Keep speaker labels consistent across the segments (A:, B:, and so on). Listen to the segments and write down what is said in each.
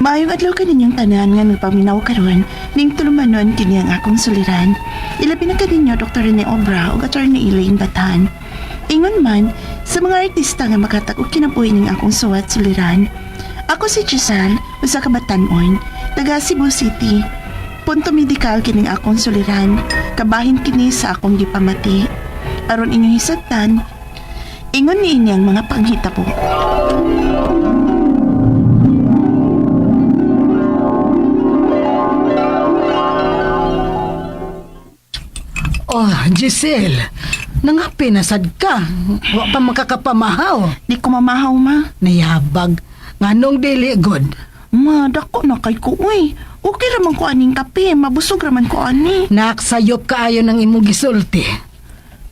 A: Maayong adlaw kaninyong tanan nga nagpaminaw karon ning tulumanon kini ang akong suliran. Ilabi na kaninyo Dr. Rene Obra ug Attorney Elaine Batan. Ingon man sa mga artista nga makatag-og kinabuhi ning akong suwat suliran. Ako si Giselle, usa ka batan-on, taga Cebu City. Punto medikal kining akong suliran. Kabahin kini sa akong gipamati. Aron inyong hisabtan, ingon niini ang mga panghitabo.
B: Oh, Giselle, nangapi na sad ka. Wa pa makakapamahaw.
A: Di ko mamahaw, ma.
B: Nayabag. Nganong dili good.
A: Ma, dako na kay ko, uy. Okay raman ko aning kape, mabusog raman ko ani.
B: Nak, sayop kaayo ng imong gisulti.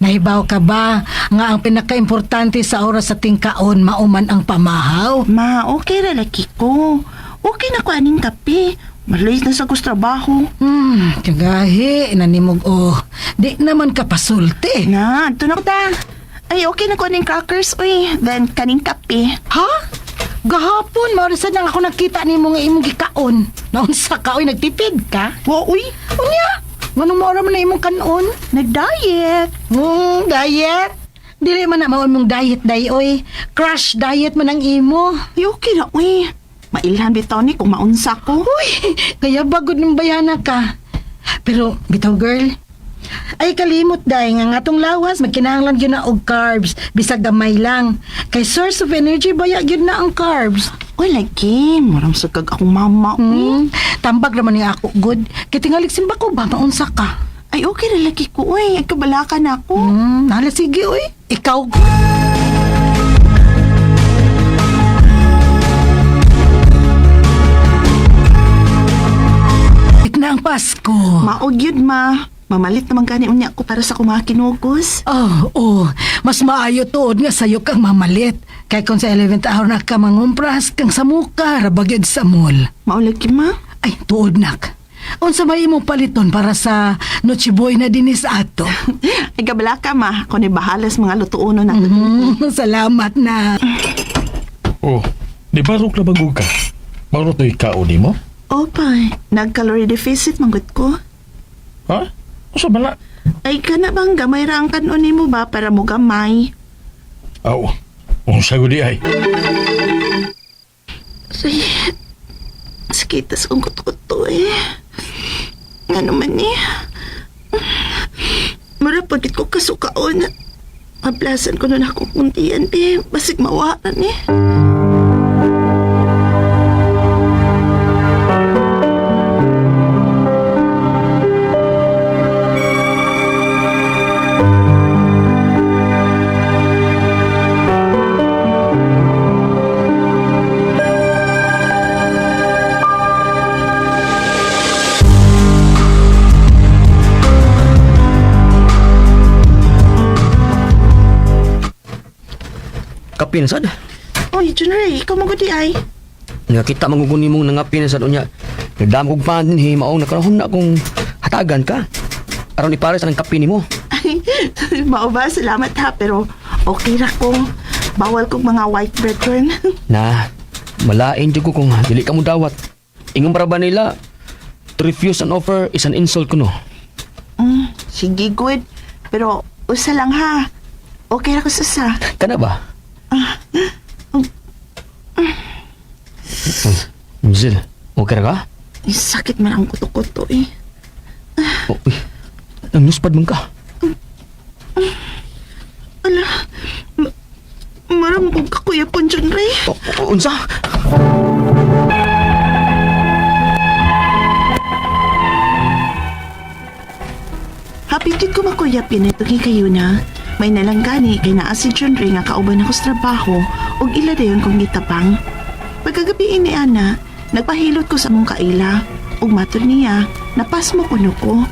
B: Nahibaw ka ba nga ang pinakaimportante sa oras sa tingkaon mauman ang pamahaw?
A: Ma, okay ra lagi ko. Okay na ko aning kape. Malate na sa kong trabaho.
B: Kagahi, nanimog oh. Di naman ka pasulti.
A: Na, ito na ta. Ay, okay na ko aning crackers, uy. Then, kaning kape.
B: Ha? Gahapon, maurisa nang ako nakita nimo nga imong gikaon. Naunsa ka, oy, nagtipid ka?
A: Wa, uy.
B: Unya, nganong maura man na imong kanon?
A: Nag-diet.
B: Diet? Dili man na mao imong diet day oy. Crash diet man ang imo.
A: Ay, okay na, uy. Mailhan bitaw ni kung maunsa ko.
B: Uy, kaya bagod ng bayana ka. Pero bitaw girl, ay kalimot day nga nga atong lawas magkinahanglan gyud na og carbs bisag gamay lang. Kay source of energy baya gyud na ang carbs.
A: Uy, lagi. Maram sa kag akong mama, uy.
B: Tambag raman ni ako good. Kay tingali simba ko ba maunsa ka.
A: Ay, okay ra lagi ko, uy. Ay, kabala ka na ako.
B: Hala sige uy. Ikaw good. Na ang Pasko.
A: Maog yun, ma. Mamalit naman gani unya ko para sa akong mga kinugos.
B: Oh, oh, mas maayo tuod nga sayo kang mamalit. Kay kung sa 11th hour na ka mangumpras kang samuka, rabagyod sa mall.
A: Maulag ma.
B: Ay, tuod nak. Unsa may imong paliton para sa Noche Buena dinis ato?
A: Ay, gabala ka, ma. Ako ni bahala sa mga lutuono na.
B: Salamat na.
C: Oh, di ba rok na bagog ka? Marutoy ka o di mo?
A: Opa, nag-calorie deficit, manggut ko.
C: Ha? Usa ba na?
A: Ay, kana bang gamay ra ang kanon nimo ba para mo gamay?
C: Aw, unsa gud di ay?
A: Ay, sakit tas kong kuto-kuto eh. Nga naman eh. Mura pagkit ko kasukaon. Maplasan ko nun akong kuntian eh. Basig mawaan eh.
D: Kapin sad.
A: Oy, John Ray, ikaw magudi ay.
D: Nakita mangugun nimong nangapin sad unya. Nagdam kog pan dinhi maong nakarahon na akong hatagan ka. Aron ipares ang kape nimo.
A: Ay, mao ba? Salamat ha, pero okay ra ko. Bawal kong mga white bread ron.
D: Na, malain jud ko kung dili ka mo dawat. Ingon para ba nila to refuse an offer is an insult kuno.
A: Sige, good. Pero usa lang ha. Okay ra ko sa usa.
D: Kana ba? Zil, okay ra ka?
A: Ay, sakit man ang kuto-kuto eh.
D: Oh, uy, ang nuspad man ka.
A: Ala, mara mo kong kakuya po, John Ray.
D: Oh, oh, unsa?
A: Happy jud ko makuyap yun ito kay kayo na. May nalanggani kay naa si John Ray nga kauban ako sa trabaho ug ila dayon kong gitabang. Pagkagabi ni Ana, nagpahilot ko sa mong kaila ug matod niya, napasmo kuno ko.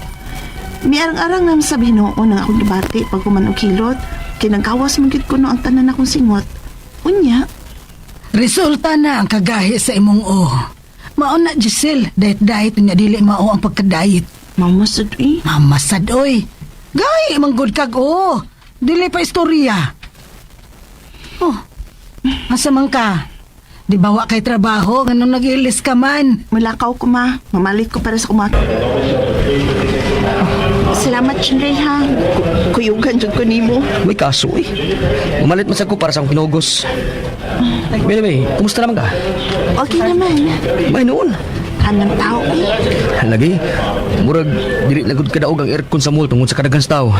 A: Miarang-arang nam sa Ginoo ang akong gibati pag human og hilot, kay nagkawas man gyud kuno ang tanan akong singot. Unya,
B: Resulta na ang kagahi sa imong oh. Mao na Giselle, diet-diet unya dili mao ang pagka-diet.
A: mamasad eh.
B: Mamasad oy. Gahi manggod kag oh. Dili pa istorya. Oh. Asa man ka? Di ba wa kay trabaho nganong nag-ilis ka man?
A: Mulakaw ko, ma. Mamalit ko para sa kuma. Salamat, Chinray, ha. Kuyugan jud ko nimo.
D: May kaso eh. Umalit man sad ko para sa akong kinugos. By the way, kumusta naman ka?
A: Okay naman.
D: May noon.
A: Anong tao, eh.
D: Lagi, murag dili na gud kadaog ang aircon sa mall tungod sa kadaghan sa tao.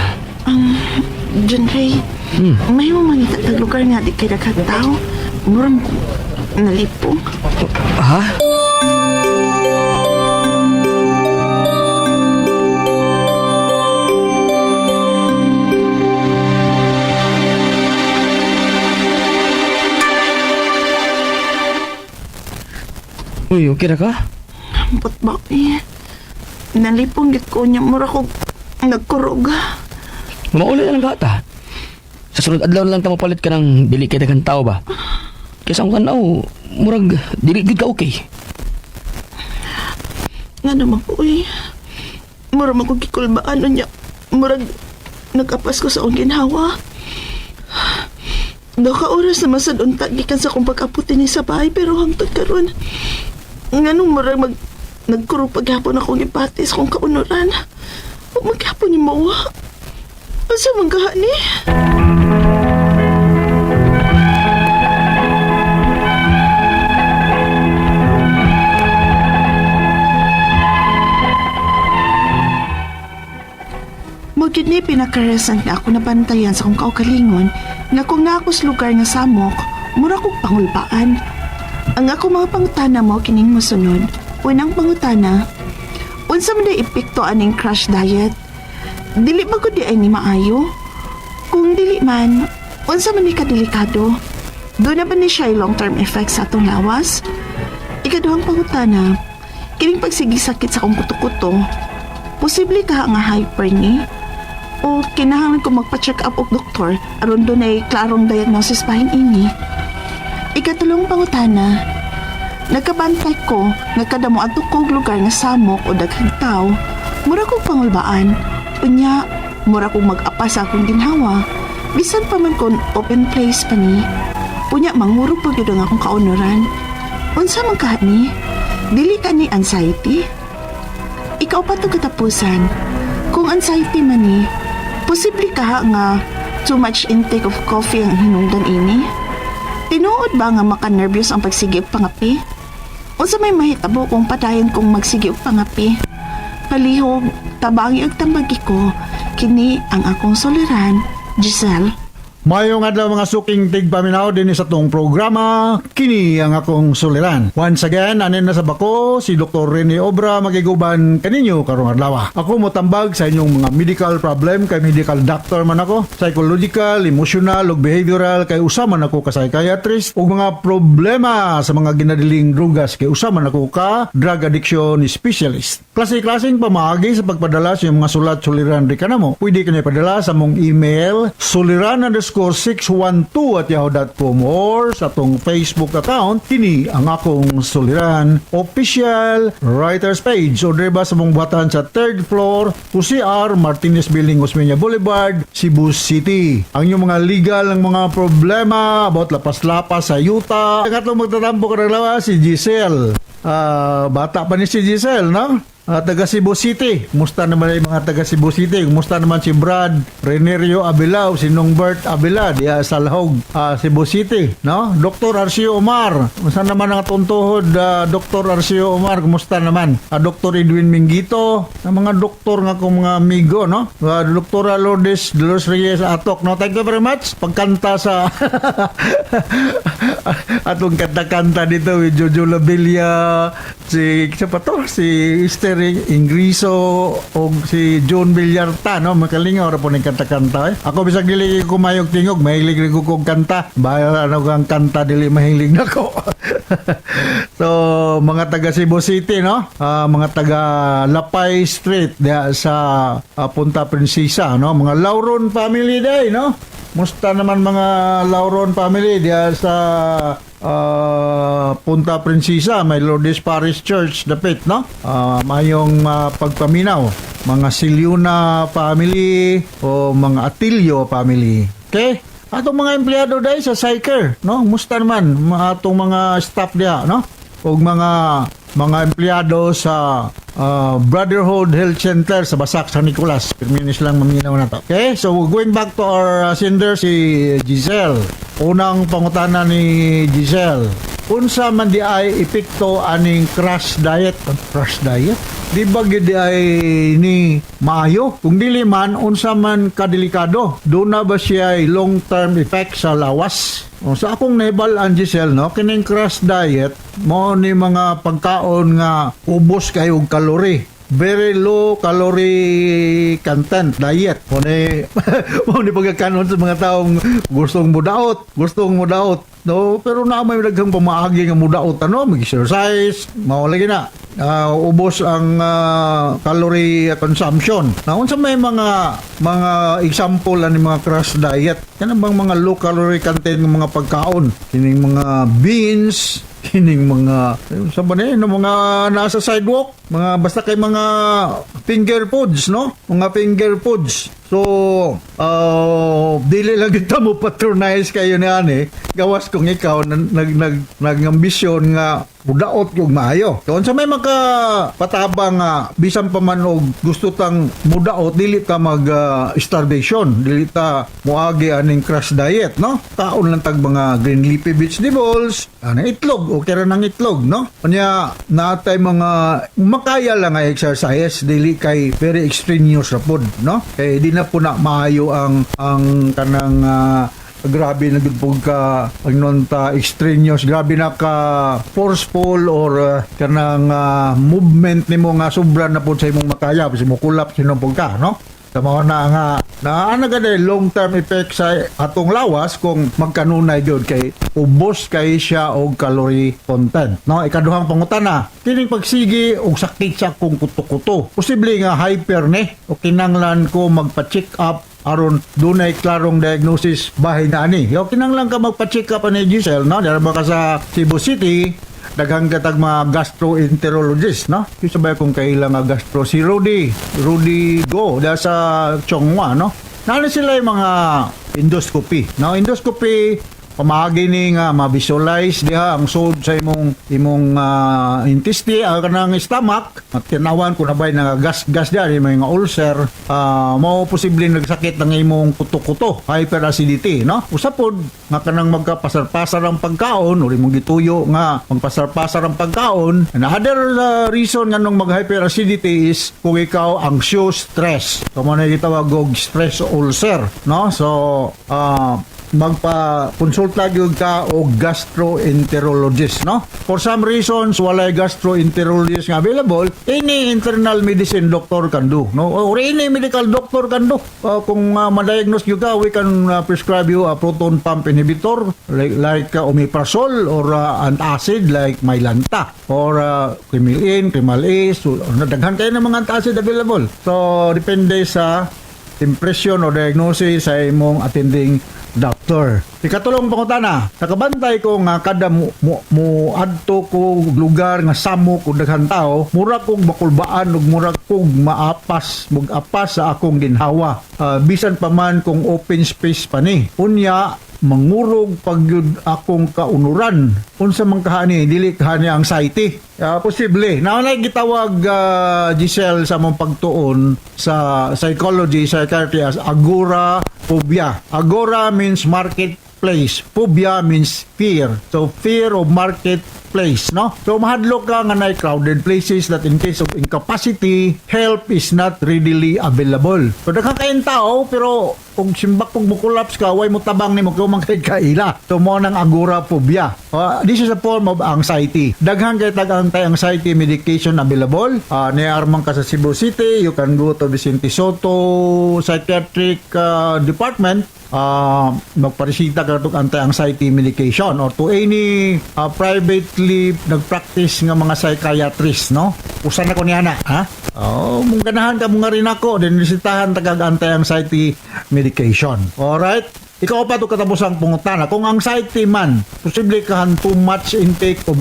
A: Junrey, may mangita tag lugar nga di kay daghang tao. Murang nalipong.
D: Ha? Uy, okay na ka?
A: Ambot ba, eh. Nalipong gid ko niya. Mura ko nagkurog.
D: Mauli na lang gata. Sa sunod adlaw na lang ta mapalit ka ng dili kay daghang tao ba? Kaysa ang tanaw, murag dili gid ka okay.
A: Nga naman ko, eh. Mura man ko gikulbaan niya. Murag nag-apas ko sa akong ginhawa. Daw ka oras na masad unta gikan sa akong pag-aputi ni sa bahay pero hangtod karon. Nganong murag nagkurog paghapon akong gipati sa akong kaunuran. Ug maghapon ni mawa. Asa man kaha ni? Mo gyud ni pinaka-recent nga ako nabantayan sa akong kaugalingon nga kung naa ko sa lugar nga samok, mura kog pangulbaan. Ang ako mga pangutana mo kining mosunod. Unang pangutana, unsa man day epekto aning crash diet? Dili ba gud di ay ni maayo? Kung dili man, unsa man ni kadelikado? Doon na ba ni siya long-term effects sa atong lawas? Ikaduhang pangutana, kining pagsigi sakit sa akong kuto-kuto, posible ka nga hyper ni? O kinahanglan ko magpa-check up og doktor aron dunay klarong diagnosis bahin ini? Ikatulong pangutana, nagkabantay ko nga kada moadto kog lugar nga samok o daghang tao, mura kog pangulbaan. Unya, mura kog mag-apa sa akong ginhawa. Bisan pa man kon open place pa ni. Unya, mangurog pa gyud ang akong kaunuran. Unsa man ka ni? Dili ka ni anxiety? Ikaw pa to katapusan. Kung anxiety man ni, posible ka nga too much intake of coffee ang hinungdan ini? Tinuod ba nga maka-nervyos ang pagsige og pangapi? Unsa may mahitabo kung padayon kong magsige og pangapi? Palihog, tabangi og tambagi ko, kini ang akong suliran, Giselle.
E: Mayong adlaw mga suking tigpaminaw din sa tong programa, kini ang akong suliran. Once again, anin na sa bako, si Dr. Rene Obra magiguban kaninyo karong adlaw. Ako motambag sa inyong mga medical problem kay medical doctor man ako, psychological, emotional ug behavioral kay usa man ako ka psychiatrist ug mga problema sa mga ginadiling drugas kay usa man ako ka drug addiction specialist. Klase-klaseng pamaagi sa pagpadala sa inyong mga sulat suliran di kanamo. Pwede kanya padala sa mong email suliran_612@yahoo.com or sa atong Facebook account kini ang akong suliran official writers page o ba sa mong buhatan sa third floor UCR Martinez Building, Osmeña Boulevard, Cebu City. Ang inyong mga legal ang mga problema about lapas-lapas sa yuta. Ang atong magtatampo karong si Giselle. Ah, bata pa ni si Giselle, no? Ah, taga Cebu City. Kumusta naman yung mga taga Cebu City? Kumusta naman si Brad Renerio Abila o si Nong Bert Abila diya sa Lahog, Cebu City, no? Dr. Arcio Omar. Kumusta naman ang atong tuhod, Dr. Arcio Omar? Kumusta naman? Dr. Edwin Mingito, ang mga doktor nga akong mga amigo, no? Dr. Lourdes Dolores Reyes Atok, no? Thank you very much. Pagkanta sa atong kanta-kanta dito with Jojo Labilla, si sa pa to, si Esther Ingriso o si John Villarta, no? Makalingaw ra po ning kanta-kanta eh. Ako bisag dili ko mayog tingog, mahilig rin ko kog kanta. Bahala ano kang kanta dili mahilig nako. So, mga taga Cebu City, no? Ah, mga taga Lapay Street diha sa Punta Princesa, no? Mga Lauron family day, no? Musta naman mga Lauron family diha sa Punta Princesa, may Lourdes Parish Church dapit, no? Mayong pagpaminaw, mga Siliuna family o mga Atilio family. Okay? Atong mga empleyado dahil sa Syker, no? Musta naman mga atong mga staff diha, no? Og mga empleyado sa Brotherhood Health Center sa Basak, San Nicolas. Pirminis lang maminaw na to. Okay, so going back to our sender, si Giselle. Unang pangutana ni Giselle. Unsa man di ay epekto aning crash diet? Crash diet? Di ba gid ay ni maayo? Kung dili man, unsa man kadelikado? Duna ba siya ay long-term effect sa lawas? O, sa akong nahibal-an, Giselle, no, kining crash diet mo ni mga pagkaon nga ubos kayo og calorie, very low calorie content diet mo ni pagkakanon sa mga taong gustong mudaot, gustong mudaot, no? Pero na may daghang pamaagi nga mudaot, ano, mag-exercise, mao lagi na. Ubos ang calorie consumption na. Unsa may mga example ani mga crash diet? Kana bang mga low calorie content ng mga pagkaon, kining mga beans, kining mga sa ba ni no, mga nasa sidewalk, mga basta kay mga finger foods, no, mga finger foods. So dili lang kita mo patronize kayo ni ani, gawas kung ikaw nag nag nag nagambisyon nga mudaot yung maayo. So unsa may maka patabang nga bisan pa man og gusto tang mudaot, dili ta mag starvation, dili ta moagi aning crash diet, no? Kaon lang tag mga green leafy vegetables, ano, itlog, okay ra nang itlog, no? Unya naatay mga makaya lang nga exercise, dili kay very extraneous ra pod, no? Kay di na po na maayo ang kanang grabe na gud pug ka pag ta extraneous, grabe na ka forceful or kanang movement nimo nga sobra na pud sa imong makaya, kasi mo collapse pud ka, no? Sa mao na nga na ano gani long term effect sa atong lawas kung magkanunay gyud kay ubos kay siya og calorie content, no? Ikaduhang pangutana: kining pagsigi og sakit sa akong kuto-kuto, posible nga hyper ni o kinanglan ko magpa-check up aron dunay klarong diagnosis bahin na ani? Yo, kinanglan ka magpa-check up ani, Giselle, no? Dara ba ka sa Cebu City, daghan katag mga gastroenterologist, no? Yung sabay kong kaila nga gastro, si Rudy, Rudy Go, dahil sa Chong Hua, no? Nalo sila yung mga endoscopy, no? Endoscopy, pamaagi ni nga ma-visualize diha ang sod sa imong intestine, ang kanang stomach, at tinawan kung nabay nga gas gas diha, yung mga ulcer, mao posible nagsakit ang imong kuto-kuto, hyperacidity, no? Usa pod nga kanang magkapasar-pasar ang pagkaon o imong gituyo nga magpasar-pasar ang pagkaon. And other reason nga nung mag-hyperacidity is kung ikaw anxious, stress. So mo na gitawag og stress ulcer, no? So magpa-konsulta gyud ka og gastroenterologist, no? For some reasons walay gastroenterologist nga available, any internal medicine doctor can do, no? Or any medical doctor can do. Kung ma-diagnose gyud ka, we can prescribe you a proton pump inhibitor like omeprazole or antacid like Mylanta or Kremil-N, Kremal-A, so daghan kayo ng mga antacid available. So depende sa impression o diagnosis sa imong attending doctor. Ikatulong pangutana, nakabantay ko nga kada mo adto ko og lugar nga samok og daghan tao, mura kog makulbaan ug mura kog maapas, mugapas sa akong ginhawa. Bisan pa man kung open space pa ni. Unya, mangurog pagyud akong kaunuran. Unsa man kahani, dili kahani anxiety? Posible. Naunay gitawag, Giselle, sa mong pagtuon sa psychology, psychiatry as agoraphobia. Agora means marketplace. Phobia means fear. So fear of marketplace, no? So mahadlok ka nga na crowded places that in case of incapacity, help is not readily available. So daghan kayong tao pero kung simbak kung mo-collapse ka, way mo tabang nimo kung man kay kaila. So mo nang agoraphobia. This is a form of anxiety. Daghan kay tag anti-anxiety medication available. Near man ka sa Cebu City, you can go to Vicente Sotto Psychiatric Department, magparesita ka og anti-anxiety medication or to any privately nagpractice nga mga psychiatrist, no? Usa na ko niya na, ha? Oh, mung ganahan ka mo nga rin ako, then resetahan tagag anti-anxiety medication. Alright? Ikaw pa to katapos ang pangutana. Kung anxiety man, posible kahan too much intake of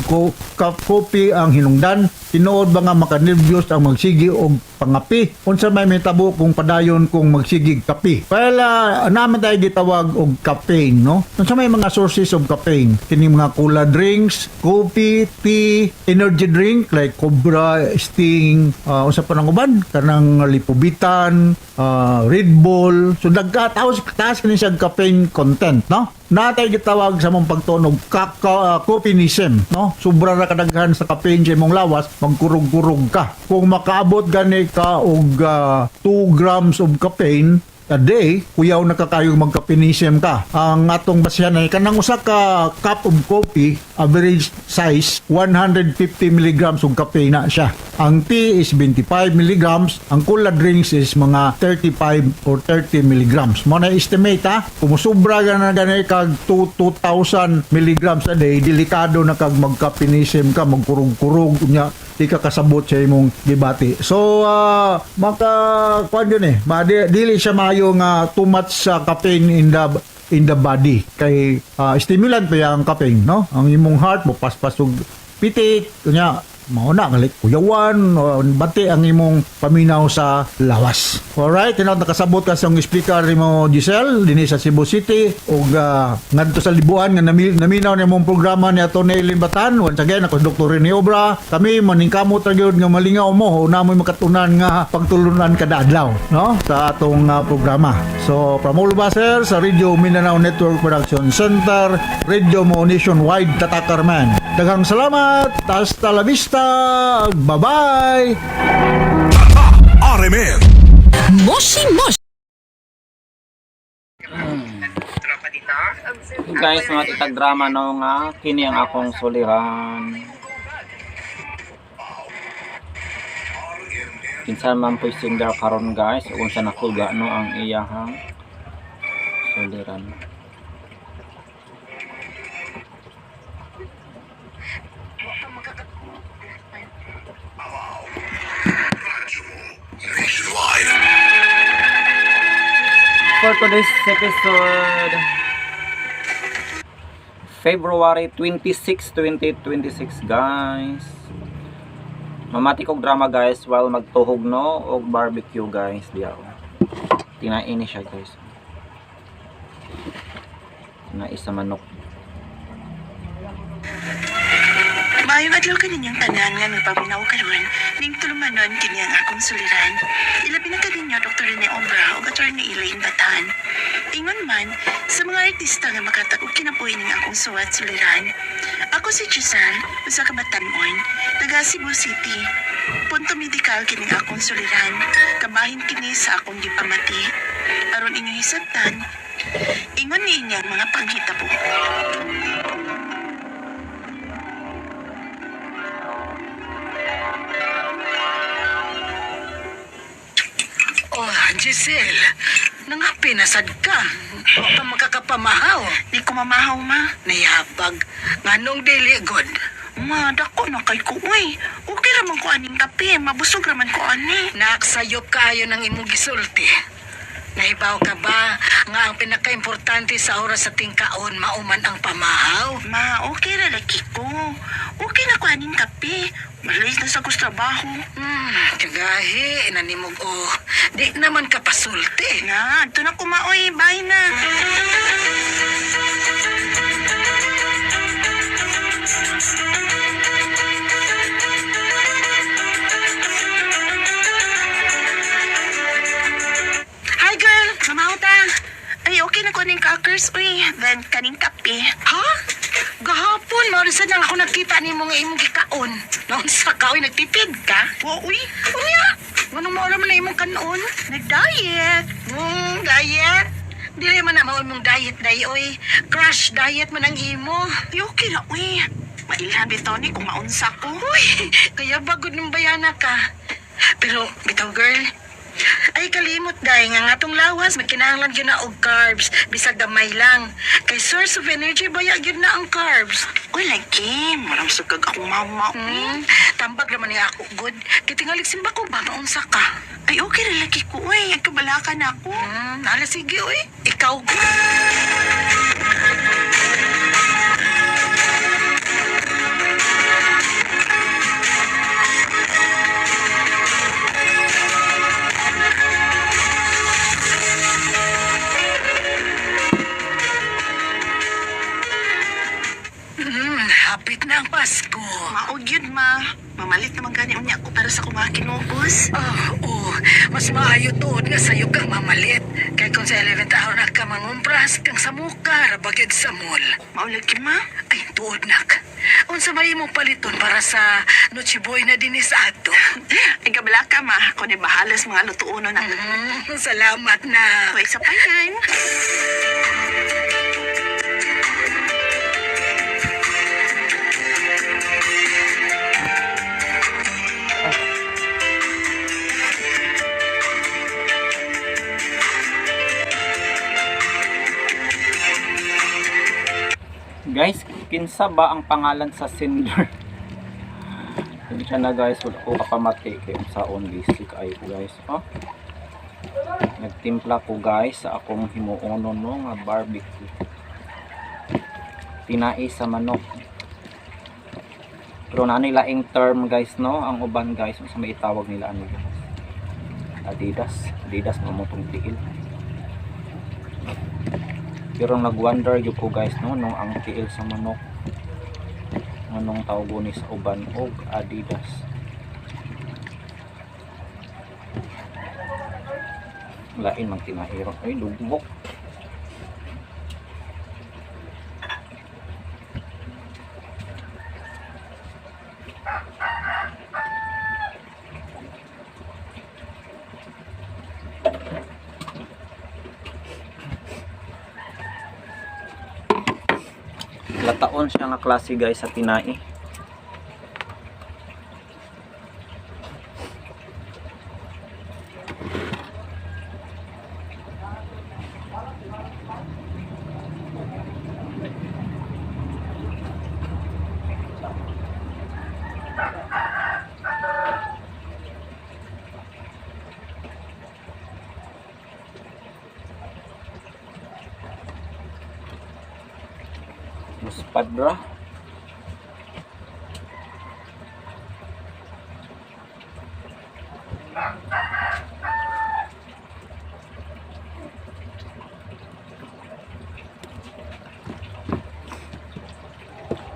E: coffee ang hinungdan. Tinuod ba nga makanervyos ang magsigi og pangapi? Unsa may mitabo kung padayon kung magsigig kape? Well, naman tayo gitawag og caffeine, no? Unsa may mga sources of caffeine? Kini mga cola drinks, coffee, tea, energy drink like Cobra, Sting, unsa pa nang uban? Kanang Lipovitan, Red Bull. So dagka taas taas kini siya caffeine content, no? Natay gitawag sa mong pagtunog caffeineism, no? Sobra ra kadaghan sa caffeine sa imong lawas, magkurog-kurog ka. Kung makaabot gani ka og 2 grams of caffeine a day, kuyaw na ka kayong magka-caffeineism ka. Ang atong basihan ay kanang usa ka cup of coffee, average size, 150 milligrams of caffeine na siya. Ang tea is 25 milligrams, ang cola drinks is mga 35 or 30 milligrams. Mo na estimate ha, kung sobra ka na gani kag 2,000 milligrams a day, delikado na kag magka-caffeineism ka, magkurog-kurog, unya di ka kasabot sa imong gibati. So, maka kuan yun eh, dili siya maayo nga too much sa caffeine in the body kay stimulant pa ang caffeine, no? Ang imong heart mo paspas og pitik, kunya mao na ngalik kuyawan o bati ang imong paminaw sa lawas. Alright, tinaw nakasabot ka sa speaker nimo Giselle dinhi sa Cebu City ug ngadto sa Libuan nga naminaw ni imong programa ni Atty. Eileen Batan. Once again, ako si Dr. Rene Obra. Kami maningkamot ra gyud nga malingaw mo una mo'y makatunan nga pagtulunan kada adlaw, no, sa atong programa. So from all of us here sa Radio Mindanao Network Production Center, Radio mo nationwide, tatakar man. Daghang salamat. Hasta la vista. Bye-bye.
F: RMN.
G: Moshi Moshi.
H: Guys, mga titag drama no nga kini ang akong suliran. Kinsa man po'y singer karon guys, ug unsa nakuga no ang iyahang suliran.
F: Nationwide.
H: For today's episode, February 26, 2026 guys. Mamati kog drama guys while magtuhog no og barbecue guys diya. Oh. Tinain ni siya guys. Tinai sa manok.
A: Maayong adlaw kaninyong tanan nga nagpaminaw karon ning tulumanon kini ang akong suliran. Ilabi na kaninyo Dr. Rene Obra ug Attorney Elaine Batan. Ingon man sa mga artista nga makatag-og kinabuhi ning akong suwat suliran. Ako si Giselle, usa ka batan-on, taga Cebu City. Punto medikal kining akong suliran. Kabahin kini sa akong gipamati. Aron inyong hisabtan, ingon niini ang mga panghitabo.
B: Oh, Giselle, nangapinasad ka. Wa pa makakapamahaw.
A: Di ko mamahaw, ma.
B: Nayabag. Nganong dili god.
A: Ma, dako na kay ko, uy. Okay raman ko aning kape. Mabusog raman ko ani.
B: Naksayop kaayo ng imong gisulti. Nahibaw ka ba nga ang pinakaimportante sa oras sa tingkaon mauman ang pamahaw?
A: Ma, okay ra lagi ko. Okay na ko aning kape. Malis na sa kong trabaho.
B: Kagahi, nanimog o. Di naman ka pasulti.
A: Na, ito na ko, ma, uy. Bye na.
B: Hi girl, mamaw ta.
A: Ay, okay na ko aning kakers, uy. Then, kaning kape.
B: Ha? Gahapon, maurisan lang ako nakita ni mo nga imong gikaon. Noon sa ka, uy, nagtipid ka?
A: Wa, uy.
B: Unya, nganong maura man na imong kanon?
A: Nag-diet.
B: Diet? Dili man na mao imong diet day, oy. Crash diet man ang imo.
A: Ay, okay na, uy. Mailhan bitaw ni kung maunsa ko.
B: Uy, kaya bagod ng bayana ka. Pero, bitaw girl, ay kalimot day nga nga atong lawas magkinahanglan gyud na og carbs bisag gamay lang. Kay source of energy baya gyud na ang carbs.
A: Uy, lagi. Maram sugag akong mama, uy.
B: Tambag naman niya ako good. Kay tingali simba ko ba maunsa ka.
A: Ay, okay ra lagi ko, uy. Ay, kabalakan ako.
B: Ala sige uy, ikaw good. Hapit na ang Pasko.
A: Mao gyud, ma. Mamalit naman gani unya ko para sa akong mga kinubos.
B: Oh, oh, mas maayo tuod nga sayo kang mamalit. Kay kung sa 11th hour na ka mangumpras kang sa muka, rabagyod sa mall.
A: Mao lagi, ma.
B: Ay, tuod nak. Unsa may imong paliton para sa Noche Buena dinis ato?
A: Ay, kabala ka, ma. Ako ni bahala sa mga lutuono na.
B: Salamat na.
A: Hoy, sa payan.
H: Guys, kinsa ba ang pangalan sa sender? Hindi siya na guys, wala ko kapamati kay unsaon basic ay ko guys. Oh. Nagtimpla ko guys sa akong himuonon no nga barbecue. Tinai sa manok. Pero na laing term guys no, ang uban guys unsa may itawag nila ano guys. Adidas, Adidas mo tong tiil. Pero nagwonder gyud ko guys no nung ang tiil sa manok anong tawag ni sa uban og Adidas. Lain mang tinairo. Ay, lugmok. Lataon siya nga klase guys sa tinai. Muspad bra.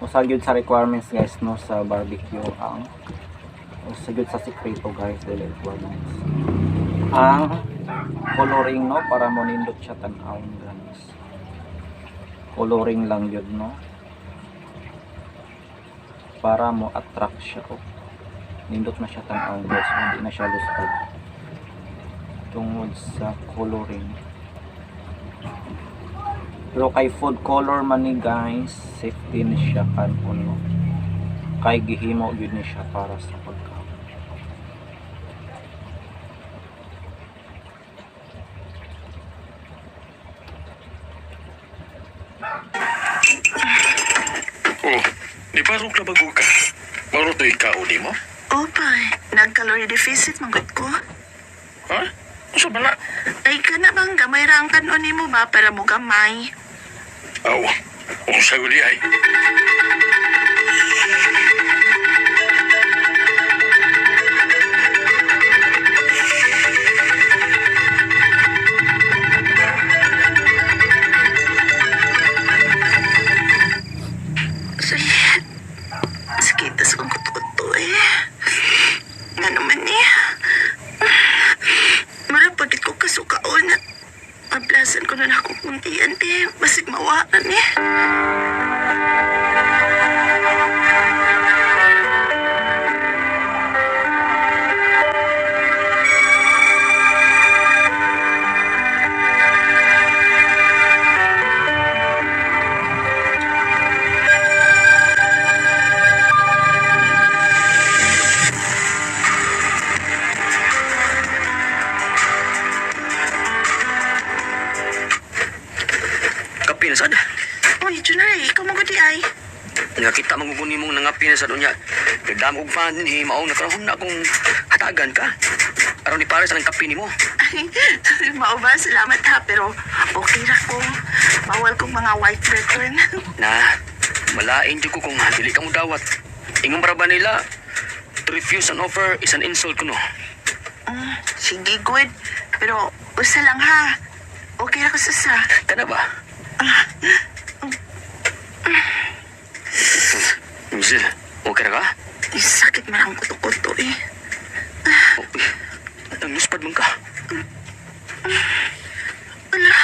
H: Usa gyud sa requirements guys no sa barbecue ang usa gyud sa sekreto guys dili requirements. Ang coloring no para mo nindot siya tan-awon guys. Coloring lang yun no para mo attract siya oh. Nindot na siya tan-awon guys, hindi na siya luspad tungod sa coloring. Pero kay food color man ni guys, safety ni siya kan no, kay gihimo yun ni siya para sa pagkaon.
C: Oh, di ba rog labag ka? Marutoy ka uli mo?
A: Opa, nag-calorie deficit man gud ko.
C: Ha? Unsa ba na?
A: Ay, kana bang gamay ra ang kanon nimo ba para mo gamay?
C: Aw, unsa gud ay?
A: Sorry. Sakit sa kong kuto-kuto eh. Nga naman eh. Mara pagit ko kasukaon. Aplasan ko na na akong kuntian eh. Basig mawaan eh.
D: Kape na sad.
A: Uy, Junay, ikaw mo gudi ay.
D: Nakita manguguni mong nangapi na sad unya. Nagdamo og fan ni maong nakarahon na akong hatagan ka. Aron ni pares ang kape nimo.
A: Mao ba? Salamat ha, pero okay ra ko. Bawal kong mga white bread ron.
D: Na, malain jud ko kung dili ka mo dawat. Ingon para ba nila, to refuse an offer is an insult kuno.
A: Sige, good. Pero usa lang ha. Okay ra ko sa.
D: Kana ba? Jill, okay ra ka?
A: Eh, sakit man akong kuto-kuto eh.
D: Oh, eh, ang luspad man ka.
A: Ala,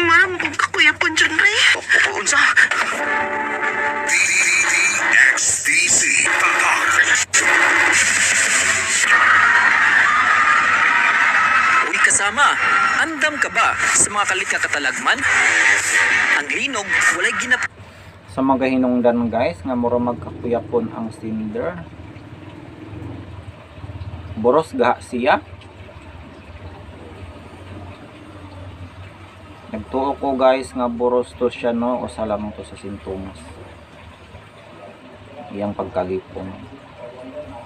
A: maramo kong kakuyapon dyan, Ray.
D: O, o, unsa?
F: XDC Tatak.
I: Uy kasama, andam ka ba sa mga kalit nga katalagman? Ang linog, walay ginap
H: Sa mga hinungdan guys nga mura magkakuyapon ang cinder. Boros gaha siya. Nagtuo ko guys nga boros to siya no, usa lamang to sa sintomas. Iyang pagkalipong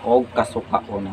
H: og kasukaon.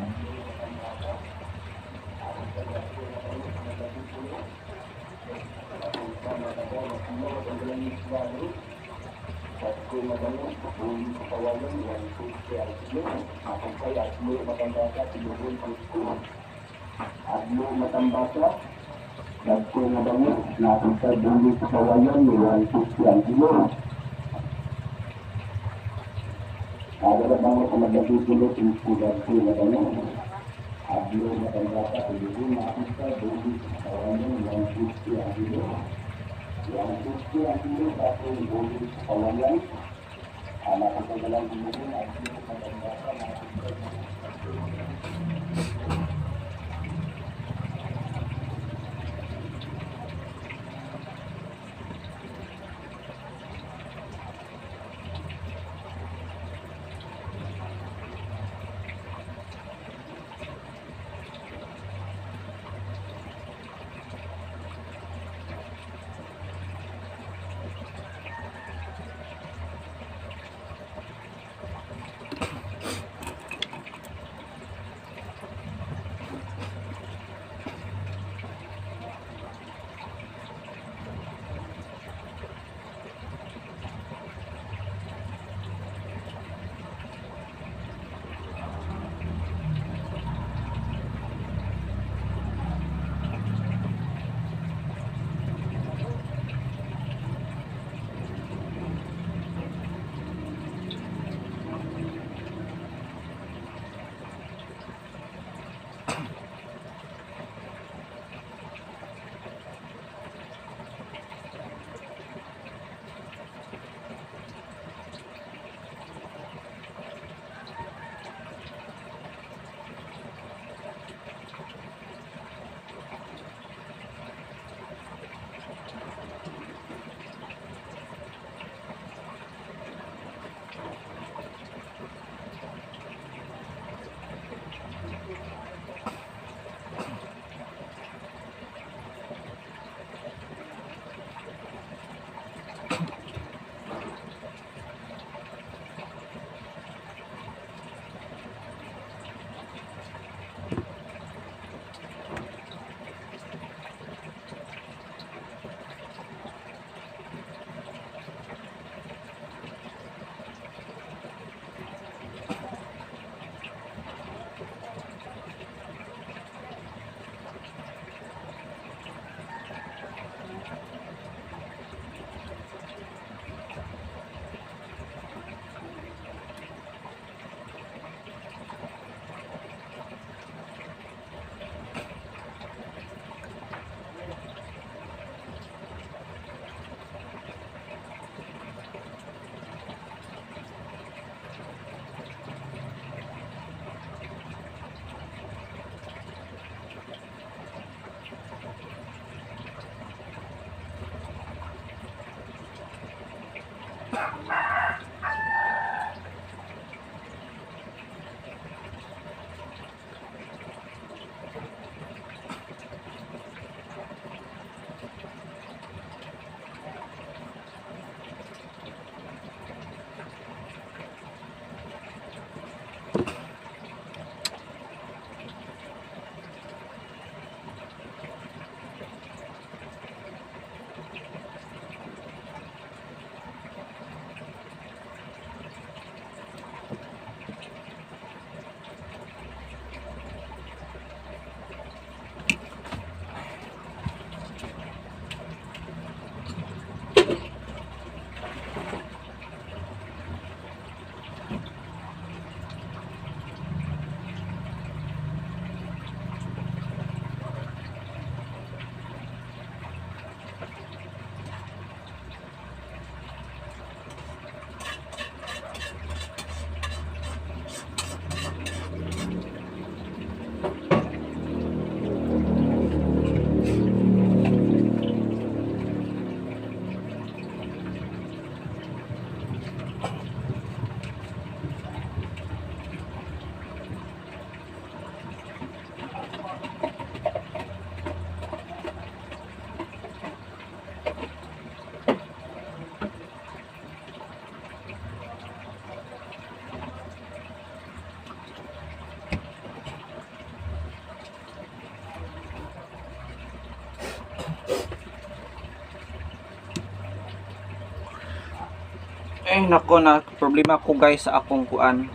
H: Eh nako na problema ko guys sa akong kuan.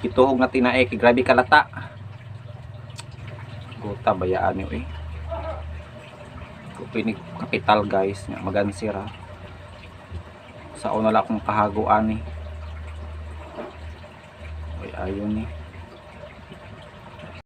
H: Gituhog na tinae kay grabe kalata. Guta bayaan niyo eh. Kupinig kapital guys nga magansira. Sa una lang akong kahaguan eh. Ay ayon ni.